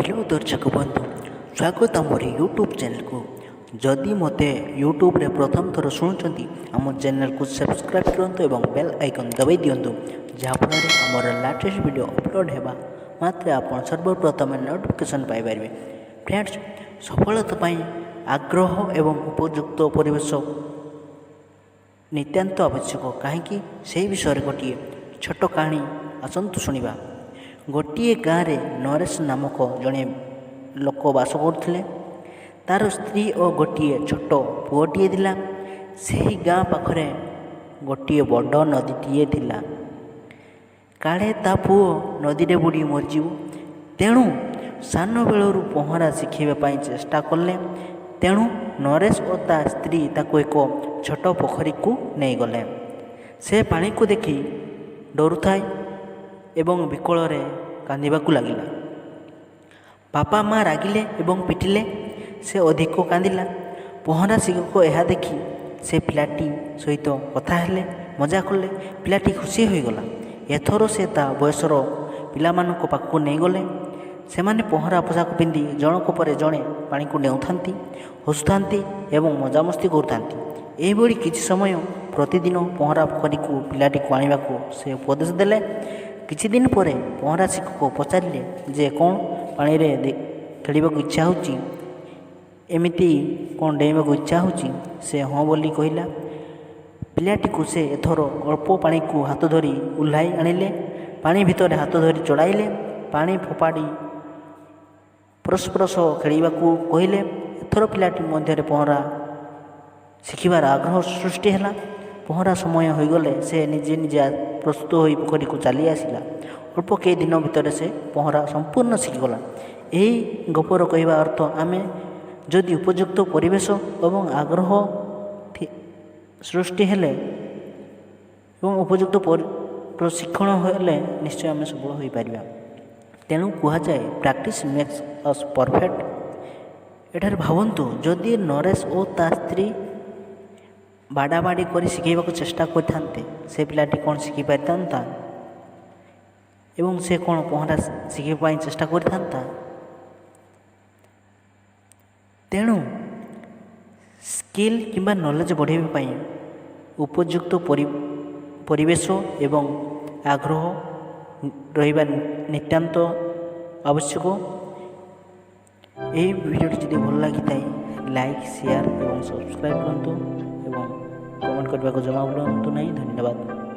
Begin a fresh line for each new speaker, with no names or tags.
Hello ଦର୍ଶକ ବନ୍ଧୁ, ସ୍ୱାଗତ ଆମର ୟୁଟ୍ୟୁବ୍ ଚ୍ୟାନେଲକୁ। ଯଦି ମୋତେ ୟୁଟ୍ୟୁବରେ ପ୍ରଥମ ଥର ଶୁଣୁଛନ୍ତି, ଆମ ଚ୍ୟାନେଲକୁ ସବସ୍କ୍ରାଇବ୍ କରନ୍ତୁ ଏବଂ ବେଲ୍ ଆଇକନ୍ ଦବାଇ ଦିଅନ୍ତୁ, ଯାହାଫଳରେ ଆମର ଲାଟେଷ୍ଟ ଭିଡ଼ିଓ ଅପଲୋଡ଼ ହେବା ମାତ୍ରେ ଆପଣ ସର୍ବପ୍ରଥମେ ନୋଟିଫିକେସନ୍ ପାଇପାରିବେ। ଫ୍ରେଣ୍ଡସ୍, ସଫଳତା ପାଇଁ ଆଗ୍ରହ ଏବଂ ଉପଯୁକ୍ତ ପରିବେଶ ନିତାନ୍ତ ଆବଶ୍ୟକ। କାହିଁକି, ସେହି ବିଷୟରେ ଗୋଟିଏ ଛୋଟ କାହାଣୀ ଆସନ୍ତୁ ଶୁଣିବା। ଗୋଟିଏ ଗାଁରେ ନରେଶ ନାମକ ଜଣେ ଲୋକ ବାସ କରୁଥିଲେ। ତା'ର ସ୍ତ୍ରୀ ଓ ଗୋଟିଏ ଛୋଟ ପୁଅଟିଏ ଥିଲା। ସେହି ଗାଁ ପାଖରେ ଗୋଟିଏ ବଡ଼ ନଦୀଟିଏ ଥିଲା। କାଳେ ତା ପୁଅ ନଦୀରେ ବୁଡ଼ି ମରିଯିବ, ତେଣୁ ସାନ ବେଳରୁ ପହଁରା ଶିଖାଇବା ପାଇଁ ଚେଷ୍ଟା କଲେ। ତେଣୁ ନରେଶ ଓ ତା ସ୍ତ୍ରୀ ତାକୁ ଏକ ଛୋଟ ପୋଖରୀକୁ ନେଇଗଲେ। ସେ ପାଣିକୁ ଦେଖି ଡରୁଥାଏ ଏବଂ ବିକଳରେ କାନ୍ଦିବାକୁ ଲାଗିଲା। ବାପା ମା' ରାଗିଲେ ଏବଂ ପିଟିଲେ। ସେ ଅଧିକ କାନ୍ଦିଲା। ପହଁରା ଶିକ୍ଷକ ଏହା ଦେଖି ସେ ପିଲାଟି ସହିତ କଥା ହେଲେ, ମଜା କଲେ। ପିଲାଟି ଖୁସି ହୋଇଗଲା। ଏଥର ସେ ତା ବୟସର ପିଲାମାନଙ୍କ ପାଖକୁ ନେଇଗଲେ। ସେମାନେ ପହଁରା ପୋଷାକ ପିନ୍ଧି ଜଣକ ପରେ ଜଣେ ପାଣିକୁ ଡେଉଁଥାନ୍ତି, ହସୁଥାନ୍ତି ଏବଂ ମଜାମସ୍ତି କରୁଥାନ୍ତି। ଏହିଭଳି କିଛି ସମୟ ପ୍ରତିଦିନ ପହଁରା ପୋଖରୀକୁ ପିଲାଟିକୁ ଆଣିବାକୁ ସେ ଉପଦେଶ ଦେଲେ। କିଛି ଦିନ ପରେ ପହଁରା ଶିକ୍ଷକ ପଚାରିଲେ ଯେ କ'ଣ ପାଣିରେ ଖେଳିବାକୁ ଇଚ୍ଛା ହେଉଛି? ଏମିତି କ'ଣ ଡେଇଁବାକୁ ଇଚ୍ଛା ହେଉଛି? ସେ ହଁ ବୋଲି କହିଲା। ପିଲାଟିକୁ ସେ ଏଥର ଅଳ୍ପ ପାଣିକୁ ହାତ ଧରି ଓହ୍ଲାଇ ଆଣିଲେ। ପାଣି ଭିତରେ ହାତ ଧରି ଚଢ଼ାଇଲେ। ପାଣି ଫୋପାଡ଼ି ପରସ୍ପର ସହ ଖେଳିବାକୁ କହିଲେ। ଏଥର ପିଲାଟି ମଧ୍ୟରେ ପହଁରା ଶିଖିବାର ଆଗ୍ରହ ସୃଷ୍ଟି ହେଲା। ପହଁରା ସମୟ ହୋଇଗଲେ ସେ ନିଜେ ନିଜେ ପ୍ରସ୍ତୁତ ହୋଇ ପୋଖରୀକୁ ଚାଲି ଆସିଲା। ଅଳ୍ପ କେଇ ଦିନ ଭିତରେ ସେ ପହଁରା ସମ୍ପୂର୍ଣ୍ଣ ଶିଖିଗଲା। ଏହି ଗପର କହିବା ଅର୍ଥ, ଆମେ ଯଦି ଉପଯୁକ୍ତ ପରିବେଶ ଏବଂ ଆଗ୍ରହ ସୃଷ୍ଟି ହେଲେ ଏବଂ ଉପଯୁକ୍ତ ପ୍ରଶିକ୍ଷଣ ହେଲେ, ନିଶ୍ଚୟ ଆମେ ସଫଳ ହୋଇପାରିବା। ତେଣୁ କୁହାଯାଏ, "Practice makes us perfect." ଏଠାରେ ଭାବନ୍ତୁ, ଯଦି ନରେଶ ଓ ତା ସ୍ତ୍ରୀ ବାଡ଼ାବାଡ଼ି କରି ଶିଖାଇବାକୁ ଚେଷ୍ଟା କରିଥାନ୍ତେ, ସେ ପିଲାଟି କ'ଣ ଶିଖିପାରିଥାନ୍ତା ଏବଂ ସେ କ'ଣ ପହଁରା ଶିଖିବା ପାଇଁ ଚେଷ୍ଟା କରିଥାନ୍ତା? ତେଣୁ ସ୍କିଲ୍ କିମ୍ବା ନଲେଜ୍ ବଢ଼ାଇବା ପାଇଁ ଉପଯୁକ୍ତ ପରିବେଶ ଏବଂ ଆଗ୍ରହ ରହିବା ନିତାନ୍ତ ଆବଶ୍ୟକ। ଏହି ଭିଡ଼ିଓଟି ଯଦି ଭଲ ଲାଗିଥାଏ, ଲାଇକ୍, ସେୟାର ଏବଂ ସବସ୍କ୍ରାଇବ୍ କରନ୍ତୁ ଏବଂ କମେଣ୍ଟ କରିବାକୁ ଜମା ଭୁଲନ୍ତୁ ନାହିଁ। ଧନ୍ୟବାଦ।